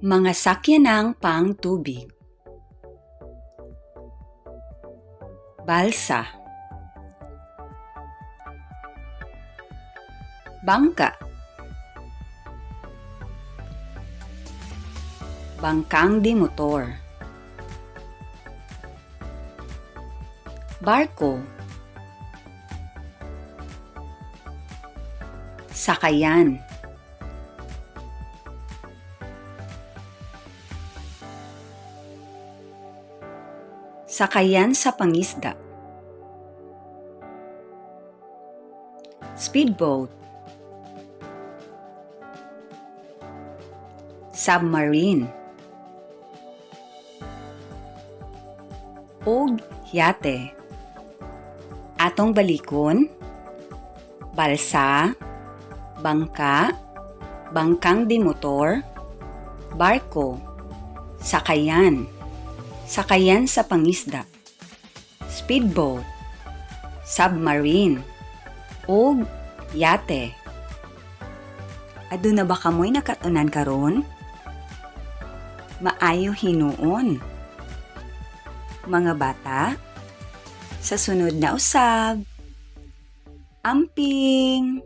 Mga sakyanang pangtubig. Balsa. Bangka. Bangkang di motor. Barko. Sakayan. Sakayan sa pangisda. Speedboat. Submarine. Og yate. Atong balikon, balsa, bangka, bangkang di motor, barko, sakayan, sakayan sa pangisda, speedboat, submarine, ug yate. Aduna ba kamoy nakatunan karon? Maayo hinuon. Mga bata, sa sunod na usab. Amping!